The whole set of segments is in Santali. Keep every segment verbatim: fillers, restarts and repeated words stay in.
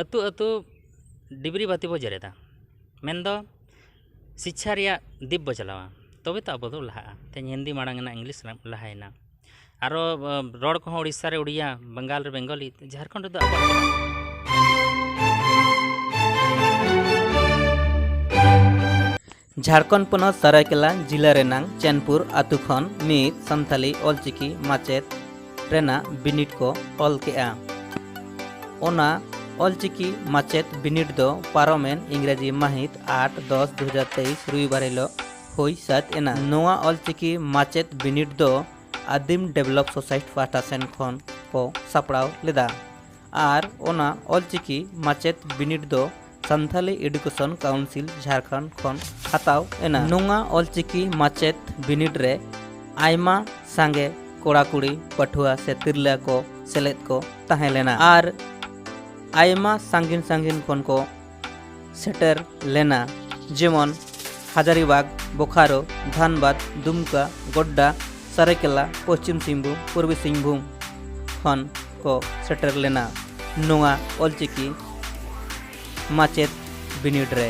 ᱟᱹᱛᱩ ᱟᱹᱛᱩ ᱰᱤᱵᱨᱤ ᱵᱟᱹᱛᱤ ᱵᱚ ᱡᱮᱨᱮᱫᱟ, ᱢᱮᱱᱫᱚ ᱥᱤᱪᱪᱷᱟ ᱨᱮᱭᱟᱜ ᱫᱤᱯ ᱵᱚ ᱪᱟᱞᱟᱣᱟ, ᱛᱚᱵᱮ ᱛᱚ ᱟᱵᱚ ᱫᱚ ᱞᱟᱦᱟᱜᱼᱟ᱾ ᱛᱮᱦᱮᱧ ᱦᱤᱱᱫᱤ ᱢᱟᱲᱟᱝ ᱮᱱᱟ, ᱤᱝᱞᱤᱥ ᱞᱟᱦᱟᱭᱮᱱᱟ, ᱟᱨᱚ ᱨᱚᱲ ᱠᱚᱦᱚᱸ ᱩᱲᱤᱥᱥᱟ ᱨᱮ ᱩᱲᱤᱭᱟ, ᱵᱟᱝᱜᱟᱞ ᱨᱮ ᱵᱮᱝᱜᱚᱞᱤ, ᱡᱷᱟᱲᱠᱷᱚᱸᱰ ᱨᱮᱫᱚ ᱟᱵᱚᱣᱟᱜ᱾ ᱡᱷᱟᱲᱠᱷᱚᱸᱰ ᱯᱚᱱᱚᱛ ᱥᱟᱨᱟᱭᱠᱮᱞᱟ ᱡᱤᱞᱟ ᱨᱮᱱᱟᱝ ᱪᱮᱱᱯᱩᱨ ᱟᱹᱛᱩ ᱠᱷᱚᱱ ᱢᱤᱫ ᱥᱟᱱᱛᱟᱞᱤ ᱚᱞᱪᱤᱠᱤ ᱢᱟᱪᱮᱫ ᱨᱮᱱᱟᱜ ᱵᱤᱱᱤᱰ ᱠᱚ ᱚᱞ ᱠᱮᱜᱼᱟ᱾ ᱚᱱᱟ ᱚᱞᱪᱤᱠᱤ ᱢᱟᱪᱮᱫ ᱵᱤᱱᱤᱰ ᱫᱚ ᱯᱟᱨᱚᱢᱮᱱ ᱤᱝᱨᱮᱡᱤ ᱢᱟᱹᱦᱤᱛ ᱟᱴ ᱫᱚᱥ ᱫᱩ ᱦᱟᱡᱟᱨ ᱛᱮᱭᱤᱥ ᱨᱚᱵᱤᱵᱟᱨ ᱦᱤᱞᱳᱜ ᱦᱩᱭ ᱥᱟᱹᱛ ᱮᱱᱟ᱾ ᱱᱚᱣᱟ ᱚᱞᱪᱤᱠᱤ ᱢᱟᱪᱮᱫ ᱵᱤᱱᱤᱰ ᱫᱚ ᱟᱹᱫᱤᱢ ᱰᱮᱵᱷᱞᱚᱯ ᱥᱳᱥᱟᱭᱴᱤ ᱯᱟᱦᱴᱟ ᱥᱮᱱ ᱠᱷᱚᱱ ᱠᱚ ᱥᱟᱯᱲᱟᱣ ᱞᱮᱫᱟ᱾ ᱟᱨ ᱚᱱᱟ ᱚᱞᱪᱤᱠᱤ ᱢᱟᱪᱮᱫ ᱵᱤᱱᱤᱰ ᱫᱚ ᱥᱟᱱᱛᱷᱟᱞᱤ ᱮᱰᱩᱠᱮᱥᱚᱱ ᱠᱟᱣᱩᱱᱥᱤᱞ ᱡᱷᱟᱲᱠᱷᱚᱸᱰ ᱠᱷᱚᱱ ᱦᱟᱛᱟᱣ ᱮᱱᱟ᱾ ᱱᱚᱣᱟ ᱚᱞᱪᱤᱠᱤ ᱢᱟᱪᱮᱫ ᱵᱤᱱᱤᱰ ᱨᱮ ᱟᱭᱢᱟ ᱥᱟᱸᱜᱮ ᱠᱚᱲᱟ ᱠᱩᱲᱤ, ᱯᱟᱹᱴᱷᱩᱣᱟᱹ ᱥᱮ ᱛᱤᱨᱞᱟᱹ ᱠᱚ ᱥᱮᱞᱮᱫ ᱠᱚ ᱛᱟᱦᱮᱸ ᱞᱮᱱᱟ᱾ ᱟᱨ ᱟᱭᱢᱟ ᱥᱟᱺᱜᱤᱧ ᱥᱟᱺᱜᱤᱧ ᱠᱷᱚᱱ ᱠᱚ ᱥᱮᱴᱮᱨ ᱞᱮᱱᱟ, ᱡᱮᱢᱚᱱ ᱦᱟᱡᱟᱨᱤᱵᱟᱜᱽ, ᱵᱳᱠᱟᱨᱳ, ᱫᱷᱟᱱᱵᱟᱫᱽ, ᱫᱩᱢᱠᱟ, ᱜᱳᱰᱰᱟ, ᱥᱟᱨᱟᱭᱠᱮᱞᱟ, ᱯᱚᱥᱪᱤᱢ ᱥᱤᱝᱵᱷᱩᱢ, ᱯᱩᱨᱵᱤ ᱥᱤᱝᱵᱷᱩᱢ ᱠᱷᱚᱱ ᱠᱚ ᱥᱮᱴᱮᱨ ᱞᱮᱱᱟ ᱱᱚᱣᱟ ᱚᱞᱪᱤᱠᱤ ᱢᱟᱪᱮᱫ ᱵᱤᱱᱤᱰ ᱨᱮ᱾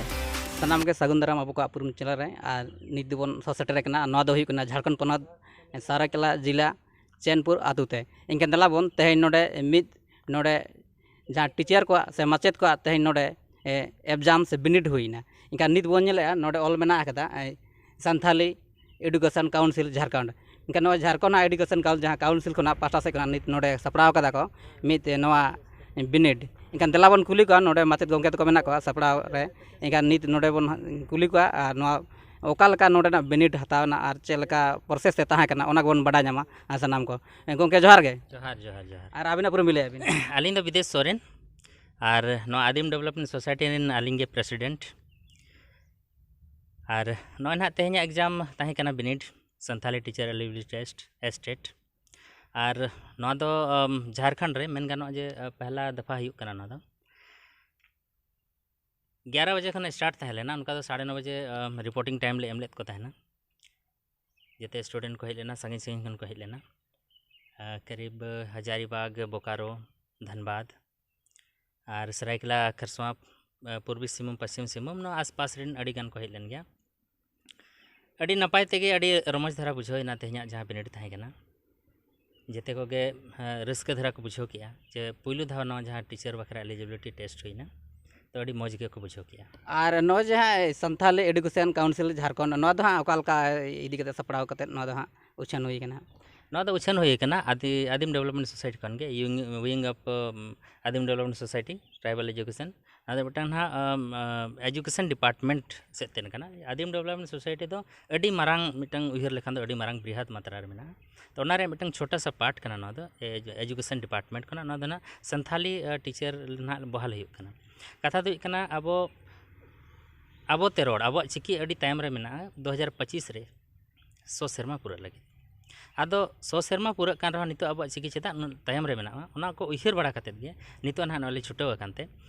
ᱥᱟᱱᱟᱢ ᱜᱮ ᱥᱟᱹᱜᱩᱱ ᱫᱟᱨᱟᱢ ᱟᱵᱚ ᱠᱚᱣᱟᱜ ᱩᱯᱨᱩᱢ ᱪᱮᱱᱮᱞ ᱨᱮ᱾ ᱟᱨ ᱱᱤᱛ ᱫᱚᱵᱚᱱ ᱥᱚ ᱥᱮᱴᱮᱨ ᱟᱠᱟᱱᱟ, ᱱᱚᱣᱟ ᱫᱚ ᱦᱩᱭᱩᱜ ᱠᱟᱱᱟ ᱡᱷᱟᱲᱠᱷᱚᱸᱰ ᱯᱚᱱᱚᱛ ᱥᱟᱨᱟᱭᱠᱮᱞᱟ ᱡᱮᱞᱟ ᱪᱮᱱᱯᱩᱨ ᱟᱹᱛᱩ ᱛᱮ᱾ ᱮᱱᱠᱷᱟᱱ ᱫᱮᱞᱟ ᱵᱚᱱ ᱛᱮᱦᱮᱧ ᱱᱚᱰᱮ ᱢᱤᱫ, ᱱᱚᱰᱮ ᱡᱟᱦᱟᱸ ᱴᱤᱪᱟᱨ ᱠᱚᱣᱟᱜ ᱥᱮ ᱢᱟᱪᱮᱫ ᱠᱚᱣᱟᱜ ᱛᱮᱦᱮᱧ ᱱᱚᱰᱮ ᱮ, ᱮᱠᱡᱟᱢ ᱥᱮ ᱵᱤᱱᱤᱰ ᱦᱩᱭᱱᱟ᱾ ᱮᱱᱠᱷᱟᱱ ᱱᱤᱛ ᱵᱚᱱ ᱧᱮᱞᱮᱜᱼᱟ, ᱱᱚᱰᱮ ᱚᱞ ᱢᱮᱱᱟᱜ ᱟᱠᱟᱫᱟ, ᱮ, ᱥᱟᱱᱛᱷᱟᱞᱤ ᱮᱰᱩᱠᱮᱥᱚᱱ ᱠᱟᱣᱩᱱᱥᱤᱞ ᱡᱷᱟᱲᱠᱷᱚᱸᱰ᱾ ᱮᱱᱠᱷᱟᱱ ᱱᱚᱣᱟ ᱡᱷᱟᱲᱠᱷᱚᱸᱰ ᱨᱮᱱᱟᱜ ᱮᱰᱩᱠᱮᱥᱚᱱ ᱠᱟᱣᱩᱱ-, ᱡᱟᱦᱟᱸ ᱠᱟᱣᱩᱱᱥᱤᱞ ᱠᱷᱚᱱᱟᱜ ᱯᱟᱦᱴᱟ ᱥᱮᱫ ᱠᱷᱚᱱᱟᱜ ᱱᱤᱛ ᱱᱚᱰᱮ ᱥᱟᱯᱲᱟᱣ ᱠᱟᱫᱟ ᱠᱚ ᱢᱤᱫ, ᱮ, ᱱᱚᱣᱟ ᱵᱤᱱᱤᱰ᱾ ᱮᱱᱠᱷᱟᱱ ᱫᱮᱞᱟ ᱵᱚᱱ ᱠᱩᱞᱤ ᱠᱚᱣᱟ, ᱱᱚᱰᱮ ᱢᱟᱪᱮᱫ ᱜᱚᱢᱠᱮ ᱛᱟᱠᱚ ᱢᱮᱱᱟᱜ ᱠᱚᱣᱟ ᱥᱟᱯᱲᱟᱣ ᱨᱮ᱾ ᱮᱱᱠᱷᱟᱱ ᱱᱤᱛ ᱱᱚᱰᱮ ᱵᱚᱱ ᱠᱩᱞᱤ ᱠᱚᱣᱟ ᱟᱨ ᱱᱚᱣᱟ ᱚᱠᱟ ᱞᱮᱠᱟ ᱱᱚᱰᱮᱱᱟᱜ ᱵᱤᱱᱤᱰ ᱦᱟᱛᱟᱣ ᱮᱱᱟ ᱟᱨ ᱪᱮᱫ ᱞᱮᱠᱟ ᱯᱨᱚᱥᱮᱥ ᱛᱮ ᱛᱟᱦᱮᱸ ᱠᱟᱱᱟ, ᱚᱱᱟ ᱜᱮᱵᱚᱱ ᱵᱟᱰᱟᱭ ᱧᱟᱢᱟ᱾ ᱟᱨ ᱥᱟᱱᱟᱢ ᱠᱚ, ᱮ, ᱜᱚᱢᱠᱮ ᱡᱚᱦᱟᱨ ᱜᱮ᱾ ᱡᱚᱦᱟᱨ, ᱡᱚᱦᱟᱨ, ᱡᱚᱦᱟᱨ᱾ ᱟᱨ ᱟᱹᱵᱤᱱᱟᱜ ᱩᱯᱨᱩᱢ ᱵᱤᱱ ᱞᱟᱹᱭᱟ ᱵᱤᱱ? ᱟᱹᱞᱤᱧ ᱫᱚ ᱵᱤᱫᱮᱥ ᱥᱚᱨᱮᱱ, ᱟᱨ ᱱᱚᱣᱟ ᱟᱹᱫᱤᱢ ᱰᱮᱵᱷᱞᱚᱯᱢᱮᱱᱴ ᱥᱳᱥᱟᱭᱴᱤ ᱨᱮᱱ ᱟᱹᱞᱤᱧ ᱜᱮ ᱯᱨᱮᱥᱤᱰᱮᱱᱴ᱾ ᱟᱨ ᱱᱚᱜᱼᱚᱭ ᱱᱟᱦᱟᱜ ᱛᱮᱦᱮᱧᱟᱜ ᱮᱠᱡᱟᱢ ᱛᱟᱦᱮᱸ ᱠᱟᱱᱟ ᱵᱤᱱᱤᱰ, Santali teacher eligibility test, state. ᱟᱨ ᱱᱚᱣᱟ ᱫᱚ, ᱟᱢ, ᱡᱷᱟᱲᱠᱷᱚᱸᱰ ᱨᱮ ᱢᱮᱱ ᱜᱟᱱᱚᱜᱼᱟ ᱡᱮ, ᱟ, ᱯᱮᱦᱞᱟ ᱫᱟᱯᱷᱟ ᱦᱩᱭᱩᱜ ᱠᱟᱱᱟ ᱱᱚᱣᱟ ᱫᱚ᱾ ᱜᱭᱟᱨᱟ ᱵᱟᱡᱮ ᱠᱷᱚᱱ ᱥᱴᱟᱨᱴ ᱛᱟᱦᱮᱸ ᱞᱮᱱᱟ, ᱚᱱᱠᱟ ᱫᱚ ᱥᱟᱲᱮ ᱱᱚ ᱵᱟᱡᱮ, ᱟᱢ, ᱨᱤᱯᱳᱨᱴᱤᱝ ᱴᱟᱭᱤᱢ ᱞᱮ ᱮᱢ ᱞᱮᱫ ᱠᱚ ᱛᱟᱦᱮᱱᱟ᱾ ᱡᱮᱛᱮ ᱥᱴᱩᱰᱮᱱᱴ ᱠᱚ ᱦᱮᱡ ᱞᱮᱱᱟ, ᱥᱟᱺᱜᱤᱧ ᱥᱟᱺᱜᱤᱧ ᱠᱷᱚᱱ ᱠᱚ ᱦᱮᱡ ᱞᱮᱱᱟ᱾ ᱟ, ᱠᱟᱨᱤᱵ ᱦᱟᱡᱟᱨᱤᱵᱟᱜᱽ, ᱵᱳᱠᱟᱨᱳ, ᱫᱷᱟᱱᱵᱟᱫᱽ, ᱟᱨ ᱥᱟᱹᱨᱟᱹᱭᱠᱮᱞᱟ, ᱠᱷᱟᱨᱥᱚᱶᱟ, ᱯᱩᱨᱵᱤ ᱥᱤᱝᱵᱷᱩᱢ, ᱯᱚᱥᱪᱤᱢ ᱥᱤᱝᱵᱷᱩᱢ, ᱱᱚᱣᱟ ᱟᱥᱯᱟᱥ ᱨᱮᱱ ᱟᱹᱰᱤ ᱜᱟᱱ ᱠᱚ ᱦᱮᱡ ᱞᱮᱱ ᱜᱮᱭᱟ᱾ ᱟᱹᱰᱤ ᱱᱟᱯᱟᱭ ᱛᱮᱜᱮ, ᱟᱹᱰᱤ ᱨᱚᱢᱚᱡᱽ ᱫᱷᱟᱨᱟ ᱵᱩᱡᱷᱟᱹᱣ ᱮᱱᱟ ᱛᱮᱦᱮᱧᱟᱜ ᱡᱟᱦᱟᱸ ᱵᱤᱱᱤᱰ ᱛᱟᱦᱮᱸ ᱠᱟᱱᱟ᱾ ᱡᱮᱛᱮ ᱠᱚᱜᱮ ᱨᱟᱹᱥᱠᱟᱹ ᱫᱷᱟᱨᱟ ᱠᱚ ᱵᱩᱡᱷᱟᱹᱣ ᱠᱮᱜᱼᱟ ᱡᱮ ᱯᱩᱭᱞᱩ ᱫᱷᱟᱣ ᱱᱚᱣᱟ ᱡᱟᱦᱟᱸ ᱴᱤᱪᱟᱨ ᱵᱟᱠᱷᱨᱟ eligibility test ᱦᱩᱭᱱᱟ, ᱛᱚ ᱟᱹᱰᱤ ᱢᱚᱡᱽ ᱜᱮᱠᱚ ᱵᱩᱡᱷᱟᱹᱣ ᱠᱮᱜᱼᱟ᱾ ᱟᱨ ᱱᱚᱜᱼᱚᱭ ᱡᱟᱦᱟᱸ ᱥᱟᱱᱛᱷᱟᱞᱤ ᱮᱰᱩᱠᱮᱥᱚᱱ ᱠᱟᱣᱩᱱᱥᱤᱞ ᱡᱷᱟᱲᱠᱷᱚᱸᱰ, ᱱᱚᱣᱟ ᱫᱚ ᱦᱟᱸᱜ ᱚᱠᱟ ᱞᱮᱠᱟ ᱤᱫᱤ ᱠᱟᱛᱮ ᱥᱟᱯᱲᱟᱣ ᱠᱟᱛᱮ ᱱᱚᱣᱟ ᱫᱚ ᱦᱟᱸᱜ ᱩᱪᱷᱟᱹᱱ ᱦᱩᱭ ᱠᱟᱱᱟ? ᱱᱚᱣᱟ ᱫᱚ ᱩᱪᱷᱟᱹᱱ ᱦᱩᱭ ᱠᱟᱱᱟ ᱟᱫᱤ-, ᱟᱹᱫᱤᱢ ᱰᱮᱵᱷᱞᱚᱯᱢᱮᱱᱴ ᱥᱳᱥᱟᱭᱴᱤ ᱠᱷᱚᱱ ᱜᱮ, wing, wing of, ᱩᱢ, ᱟᱹᱫᱤᱢ ᱰᱮᱵᱷᱞᱚᱯᱢᱮᱱᱴ ᱥᱳᱥᱟᱭᱴᱤ, tribal education᱾ ᱱᱚᱣᱟ ᱫᱚ ᱢᱤᱫᱴᱟᱝ ᱱᱟᱦᱟᱜ, ᱟᱢ, ᱟ, education department ᱥᱮᱫ ᱛᱮ ᱠᱟᱱᱟ᱾ ᱟᱹᱫᱤᱢ ᱰᱮᱵᱷᱞᱚᱯᱢᱮᱱᱴ ᱥᱳᱥᱟᱭᱴᱤ ᱫᱚ ᱟᱹᱰᱤ ᱢᱟᱨᱟᱝ, ᱢᱤᱫᱴᱟᱝ ᱩᱭᱦᱟᱹᱨ ᱞᱮᱠᱷᱟᱱ ᱫᱚ ᱟᱹᱰᱤ ᱢᱟᱨᱟᱝ ᱵᱨᱤᱦᱟᱛ ᱢᱟᱛᱨᱟ ᱨᱮ ᱢᱮᱱᱟᱜᱼᱟ᱾ ᱛᱚ ᱚᱱᱟ ᱨᱮᱭᱟᱜ ᱢᱤᱫᱴᱟᱝ ᱪᱷᱳᱴᱟ ᱥᱟ ᱯᱟᱨᱴ ᱠᱟᱱᱟ ᱱᱚᱣᱟ ᱫᱚ, ᱮ-, education department ᱠᱷᱚᱱᱟᱜ᱾ ᱱᱚᱣᱟ ᱫᱚ ᱱᱟᱦᱟᱜ ᱥᱟᱱᱛᱷᱟᱞᱤ, ᱟ, ᱴᱤᱪᱟᱨ ᱱᱟᱦᱟᱜ ᱵᱚᱦᱟᱞ ᱦᱩᱭᱩᱜ ᱠᱟᱱᱟ᱾ ᱠᱟᱛᱷᱟ ᱫᱚ ᱦᱩᱭᱩᱜ ᱠᱟᱱᱟ, ᱟᱵᱚ, ᱟᱵᱚ ᱛᱮ ᱨᱚᱲ, ᱟᱵᱚᱣᱟᱜ ᱪᱤᱠᱤ ᱟᱹᱰᱤ ᱛᱟᱭᱚᱢ ᱨᱮ ᱢᱮᱱᱟᱜᱼᱟ ᱫᱩ ᱦᱟᱡᱟᱨ ᱯᱚᱸᱪᱤᱥ ᱨᱮ ᱥᱚ ᱥᱮᱨᱢᱟ ᱯᱩᱨᱟᱹᱜ ᱞᱟᱹᱜᱤᱫ᱾ ᱟᱫᱚ ᱥᱚ ᱥᱮᱨᱢᱟ ᱯᱩᱨᱟᱹᱜ ᱠᱟᱱ ᱨᱮᱦᱚᱸ ᱱᱤᱛᱚᱜ ᱟᱵᱚᱣᱟᱜ ᱪᱤᱠᱤ ᱪᱮᱫᱟᱜ ᱩᱱᱟᱹᱜ ᱛᱟᱭᱚᱢ ᱨᱮ ᱢᱮᱱᱟᱜᱼᱟ, ᱚᱱᱟ ᱠᱚ ᱩᱭᱦᱟᱹᱨ ᱵᱟᱲᱟ ᱠᱟᱛᱮᱫ ᱜᱮ ᱱᱤᱛᱚᱜ ᱱᱟᱦᱟᱜ ᱱᱚᱜᱼᱚᱭ ᱞᱮ ᱪᱷᱩᱴᱟᱹᱣ ᱟᱠᱟᱱ ᱛᱮ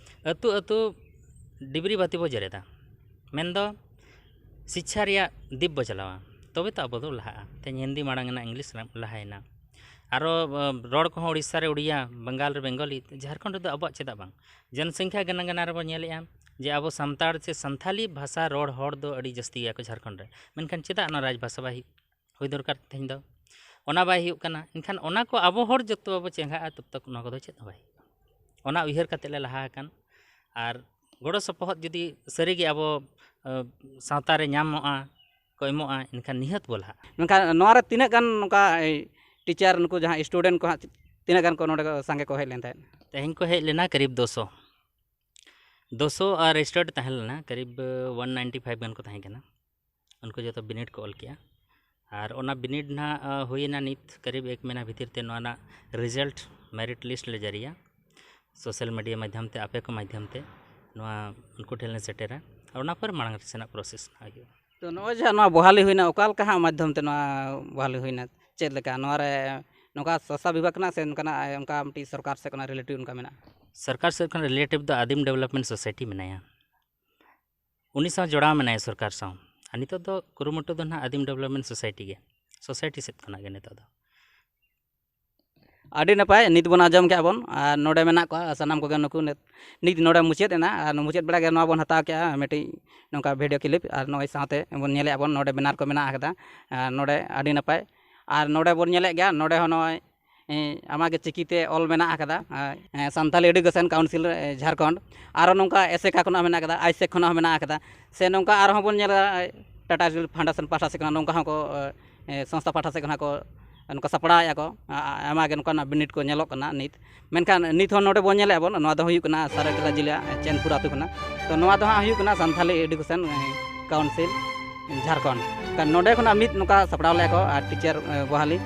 ᱟᱹᱛᱩ ᱟᱹᱛᱩ ᱰᱤᱵᱨᱤ ᱵᱟᱹᱛᱤ ᱵᱚ ᱡᱮᱨᱮᱫᱟ᱾ ᱢᱮᱱᱫᱚ ᱥᱤᱪᱪᱷᱟ ᱨᱮᱭᱟᱜ ᱫᱤᱯ ᱵᱚ ᱪᱟᱞᱟᱣᱟ, ᱛᱚᱵᱮ ᱛᱚ ᱟᱵᱚ ᱫᱚ ᱞᱟᱦᱟᱜᱼᱟ᱾ ᱛᱮᱦᱮᱧ ᱦᱤᱱᱫᱤ ᱢᱟᱲᱟᱝ ᱮᱱᱟ, ᱤᱝᱞᱤᱥ ᱞᱟᱦᱟᱭᱮᱱᱟ, ᱟᱨᱚ, ᱟ, ᱨᱚᱲ ᱠᱚᱦᱚᱸ ᱩᱲᱤᱥᱥᱟ ᱨᱮ ᱩᱲᱤᱭᱟ, ᱵᱟᱝᱜᱟᱞ ᱨᱮ ᱵᱮᱝᱜᱚᱞᱤ, ᱡᱷᱟᱨᱠᱷᱚᱸᱰ ᱨᱮᱫᱚ ᱟᱵᱚᱣᱟᱜ ᱪᱮᱫᱟᱜ ᱵᱟᱝ? ᱡᱚᱱᱥᱚᱝᱠᱷᱟ ᱜᱟᱱᱟ ᱜᱟᱱᱟ ᱨᱮᱵᱚ ᱧᱮᱞᱮᱜᱼᱟ ᱡᱮ ᱟᱵᱚ ᱥᱟᱱᱛᱟᱲ ᱥᱮ ᱥᱟᱱᱛᱷᱟᱞᱤ ᱵᱷᱟᱥᱟ ᱨᱚᱲ ᱦᱚᱲ ᱫᱚ ᱟᱹᱰᱤ ᱡᱟᱹᱥᱛᱤ ᱜᱮᱭᱟ ᱠᱚ ᱡᱷᱟᱨᱠᱷᱚᱸᱰ ᱨᱮ, ᱢᱮᱱᱠᱷᱟᱱ ᱪᱮᱫᱟᱜ ᱚᱱᱟ ᱨᱟᱡᱽ ᱵᱷᱟᱥᱟ ᱵᱟᱭ ᱦᱩᱭᱩᱜ, ᱦᱩᱭ ᱫᱚᱨᱠᱟᱨ ᱛᱮᱦᱮᱧ ᱫᱚ? ᱚᱱᱟ ᱵᱟᱭ ᱦᱩᱭᱩᱜ ᱠᱟᱱᱟ᱾ ᱮᱱᱠᱷᱟᱱ ᱚᱱᱟ ᱠᱚ ᱟᱵᱚ ᱦᱚᱲ ᱡᱚᱛᱚ ᱵᱟᱵᱚ ᱪᱮᱸᱜᱷᱟᱜᱼᱟ, ᱛᱚᱵ ᱛᱚᱠ ᱱᱚᱣᱟ ᱠᱚᱫᱚ ᱪᱮᱫ ᱦᱚᱸ ᱵᱟᱭ ᱦᱩᱭᱩᱜᱼᱟ᱾ ᱚᱱᱟ ᱩᱭᱦᱟᱹᱨ ᱠᱟᱛᱮ ᱞᱮ ᱞᱟᱦᱟ ᱟᱠᱟᱱ᱾ ᱟᱨ ᱜᱚᱲᱚ ᱥᱚᱯᱚᱦᱚᱫ ᱡᱩᱫᱤ ᱥᱟᱹᱨᱤᱜᱮ ᱟᱵᱚ, ᱟ, ᱥᱟᱶᱛᱟ ᱨᱮ ᱧᱟᱢᱚᱜᱼᱟ, ᱠᱚ ᱮᱢᱚᱜᱼᱟ, ᱮᱱᱠᱷᱟᱱ ᱱᱤᱦᱟᱹᱛ ᱵᱚ ᱞᱟᱦᱟᱜᱼᱟ᱾ ᱢᱮᱱᱠᱷᱟᱱ ᱱᱚᱣᱟ ᱨᱮ ᱛᱤᱱᱟᱹᱜ ᱜᱟᱱ ᱱᱚᱝᱠᱟ, ᱮ, ᱴᱤᱪᱟᱨ, ᱱᱩᱠᱩ ᱡᱟᱦᱟᱸ ᱥᱴᱩᱰᱮᱱᱴ ᱠᱚ ᱦᱟᱸᱜ ᱛᱤᱱᱟᱹᱜ ᱜᱟᱱ ᱠᱚ ᱱᱚᱰᱮ ᱠᱚ ᱥᱟᱸᱜᱮ ᱠᱚ ᱦᱮᱡ ᱞᱮᱱ ᱛᱟᱦᱮᱸᱫ? ᱛᱮᱦᱮᱧ ᱠᱚ ᱦᱮᱡ ᱞᱮᱱᱟ ᱠᱟᱨᱤᱵ ᱫᱩᱥᱚ, ᱫᱩᱥᱚ ᱟᱨ ᱨᱮᱡᱤᱥᱴᱟᱨᱰ ᱛᱟᱦᱮᱸ ᱞᱮᱱᱟ ᱠᱟᱨᱤᱵ ᱚᱣᱟᱱ ᱱᱟᱭᱤᱱᱴᱤ ᱯᱷᱟᱭᱤᱵᱷ ᱜᱟᱱ ᱠᱚ ᱛᱟᱦᱮᱸ ᱠᱟᱱᱟ᱾ ᱩᱱᱠᱩ ᱡᱚᱛᱚ ᱵᱤᱱᱤᱰ ᱠᱚ ᱚᱞ ᱠᱮᱜᱼᱟ᱾ ᱟᱨ ᱚᱱᱟ ᱵᱤᱱᱤᱰ ᱱᱟᱦᱟᱜ, ᱟ, ᱦᱩᱭᱮᱱᱟ ᱱᱤᱛ ᱠᱟᱨᱤᱵ ᱮᱠ ᱢᱟᱹᱦᱱᱟᱹ ᱵᱷᱤᱛᱤᱨ ᱛᱮ ᱱᱚᱣᱟ ᱨᱮᱱᱟᱜ ᱨᱮᱡᱟᱞᱴ, ᱢᱮᱨᱤᱴ ᱞᱤᱥᱴ ᱞᱮ ᱡᱟᱹᱨᱤᱭᱟ᱾ ᱥᱳᱥᱟᱞ ᱢᱤᱰᱤᱭᱟ ᱢᱟᱫᱽᱫᱷᱚᱢ ᱛᱮ, ᱟᱯᱮ ᱠᱚ ᱢᱟᱫᱽᱫᱷᱚᱢ ᱛᱮ ᱱᱚᱣᱟ ᱩᱱᱠᱩ ᱴᱷᱮᱱ ᱞᱮ ᱥᱮᱴᱮᱨᱟ᱾ ᱟᱨ ᱚᱱᱟ ᱯᱚᱨᱮ ᱢᱟᱲᱟᱝ ᱥᱮᱱᱟᱜ ᱯᱨᱚᱥᱮᱥ ᱱᱟᱦᱟᱜ ᱦᱩᱭᱩᱜᱼᱟ᱾ ᱛᱚ ᱱᱚᱜᱼᱚᱭ ᱡᱟᱦᱟᱸ ᱱᱚᱣᱟ ᱵᱚᱦᱟᱞᱤ ᱦᱩᱭᱱᱟ, ᱚᱠᱟ ᱞᱮᱠᱟ ᱦᱟᱸᱜ ᱢᱟᱫᱽᱫᱷᱚᱢ ᱛᱮ ᱱᱚᱣᱟ ᱵᱚᱦᱟᱞᱤ ᱦᱩᱭᱱᱟ? ᱪᱮᱫ ᱞᱮᱠᱟ ᱱᱚᱣᱟ ᱨᱮ ᱱᱚᱝᱠᱟ ᱥᱟᱥᱟ ᱵᱤᱵᱷᱟᱜᱽ ᱠᱷᱚᱱᱟᱜ ᱥᱮ ᱱᱚᱝᱠᱟᱱᱟᱜ ᱚᱱᱠᱟ ᱢᱤᱫᱴᱤᱡ ᱥᱚᱨᱠᱟᱨ ᱥᱮᱫ ᱠᱷᱚᱱᱟᱜ ᱨᱤᱞᱮᱴᱤᱵᱽ ᱚᱱᱠᱟ ᱢᱮᱱᱟᱜᱼᱟ? ᱥᱚᱨᱠᱟᱨ ᱥᱮᱫ ᱠᱷᱚᱱ ᱨᱤᱞᱮᱴᱤᱵᱽ ᱫᱚ ᱟᱹᱫᱤᱢ ᱰᱮᱵᱷᱞᱚᱯᱢᱮᱱᱴ ᱥᱳᱥᱟᱭᱴᱤ ᱢᱮᱱᱟᱭᱟ, ᱩᱱᱤ ᱥᱟᱶ ᱡᱚᱲᱟᱣ ᱢᱮᱱᱟᱭᱟ ᱥᱚᱨᱠᱟᱨ ᱥᱟᱶ᱾ ᱟᱨ ᱱᱤᱛᱚᱜ ᱫᱚ ᱠᱩᱨᱩᱢᱩᱴᱩ ᱫᱚ ᱱᱟᱦᱟᱜ ᱟᱹᱫᱤᱢ ᱰᱮᱵᱷᱞᱚᱯᱢᱮᱱᱴ ᱥᱳᱥᱟᱭᱴᱤ ᱜᱮ, ᱥᱳᱥᱟᱭᱴᱤ ᱥᱮᱫ ᱠᱷᱚᱱᱟᱜ ᱜᱮ ᱱᱤᱛᱚᱜ ᱫᱚ᱾ ᱟᱹᱰᱤ ᱱᱟᱯᱟᱭ, ᱱᱤᱛ ᱵᱚᱱ ᱟᱸᱡᱚᱢ ᱠᱮᱜᱼᱟ ᱵᱚᱱ, ᱟᱨ ᱱᱚᱰᱮ ᱢᱮᱱᱟᱜ ᱠᱚᱣᱟ ᱥᱟᱱᱟᱢ ᱠᱚᱜᱮ ᱱᱩᱠᱩ ᱱᱤᱛ, ᱱᱤᱛ ᱱᱚᱰᱮ ᱢᱩᱪᱟᱹᱫ ᱮᱱᱟ, ᱟᱨ ᱢᱩᱪᱟᱹᱫ ᱵᱮᱲᱟ ᱜᱮ ᱱᱚᱣᱟ ᱵᱚᱱ ᱦᱟᱛᱟᱣ ᱠᱮᱜᱼᱟ ᱢᱤᱫᱴᱤᱡ ᱱᱚᱝᱠᱟ video clip, ᱟᱨ ᱱᱚᱜᱼᱚᱭ ᱥᱟᱶᱛᱮ ᱵᱚᱱ ᱧᱮᱞᱮᱜᱼᱟ ᱵᱚᱱ ᱱᱚᱰᱮ banner ᱠᱚ ᱢᱮᱱᱟᱜ ᱟᱠᱟᱫᱟ, ᱟᱨ ᱱᱚᱰᱮ ᱟᱹᱰᱤ ᱱᱟᱯᱟᱭ, ᱟᱨ ᱱᱚᱰᱮ ᱵᱚᱱ ᱧᱮᱞᱮᱫ ᱜᱮᱭᱟ ᱱᱚᱰᱮ ᱦᱚᱸ ᱱᱚᱜᱼᱚᱭ ᱮᱸ, ᱟᱢᱟᱜ ᱜᱮ ᱪᱤᱠᱤᱛᱮ ᱚᱞ ᱢᱮᱱᱟᱜ ᱟᱠᱟᱫᱟ, ᱮᱸ, ᱥᱟᱱᱛᱟᱞᱤ Education Council, ᱮᱸ, ᱡᱷᱟᱲᱠᱷᱚᱸᱰ᱾ ᱟᱨᱚ ᱱᱚᱝᱠᱟ ᱮᱥᱮᱠᱟ ᱠᱷᱚᱱᱟᱜ ᱦᱚᱸ ᱢᱮᱱᱟᱜ ᱟᱠᱟᱫᱟ, ᱟᱭᱥᱮᱠ ᱠᱷᱚᱱᱟᱜ ᱦᱚᱸ ᱢᱮᱱᱟᱜ ᱟᱠᱟᱫᱟ, ᱥᱮ ᱱᱚᱝᱠᱟ ᱟᱨᱦᱚᱸ ᱵᱚᱱ ᱧᱮᱞᱟ, ᱮᱸ, Tata Foundation ᱯᱟᱦᱴᱟ ᱥᱮᱫ ᱠᱷᱚᱱᱟᱜ ᱱᱚᱝᱠᱟ ᱦᱚᱸᱠᱚ, ᱮᱸ, ᱥᱚᱝᱥᱛᱷᱟ ᱯᱟᱦᱴᱟ ᱥᱮᱫ ᱠᱷᱚᱱᱟᱜ ᱠᱚ ᱱᱚᱝᱠᱟ ᱥᱟᱯᱲᱟᱣᱮᱫᱼᱟ ᱠᱚ, ᱟ-, ᱟ-, ᱟᱭᱢᱟ ᱜᱮ ᱱᱚᱝᱠᱟᱱᱟᱜ ᱵᱤᱱᱤᱰ ᱠᱚ ᱧᱮᱞᱚᱜ ᱠᱟᱱᱟ ᱱᱤᱛ᱾ ᱢᱮᱱᱠᱷᱟᱱ ᱱᱤᱛ ᱦᱚᱸ ᱱᱚᱰᱮ ᱵᱚᱱ ᱧᱮᱞᱮᱫᱼᱟ ᱵᱚᱱ, ᱱᱚᱣᱟ ᱫᱚ ᱦᱩᱭᱩᱜ ᱠᱟᱱᱟ ᱥᱟᱨᱟᱭᱠᱮᱞᱟ ᱡᱮᱞᱟ ᱪᱮᱱᱯᱩᱨ ᱟᱹᱛᱩ ᱠᱟᱱᱟ᱾ ᱛᱚ ᱱᱚᱣᱟ ᱫᱚ ᱦᱟᱸᱜ ᱦᱩᱭᱩᱜ ᱠᱟᱱᱟ ᱥᱟᱱᱛᱷᱟᱞᱤ Education, ᱮᱸ, Council ᱡᱷᱟᱲᱠᱷᱚᱸᱰ᱾ ᱠᱷᱟᱱ ᱱᱚᱰᱮ ᱠᱷᱚᱱᱟᱜ ᱢᱤᱫ ᱱᱚᱝᱠᱟ ᱥᱟᱯᱲᱟᱣ ᱞᱮᱫᱼᱟ ᱠᱚ ᱟᱨ teacher, ᱮᱸ, ᱵᱚᱦᱟᱞᱤ᱾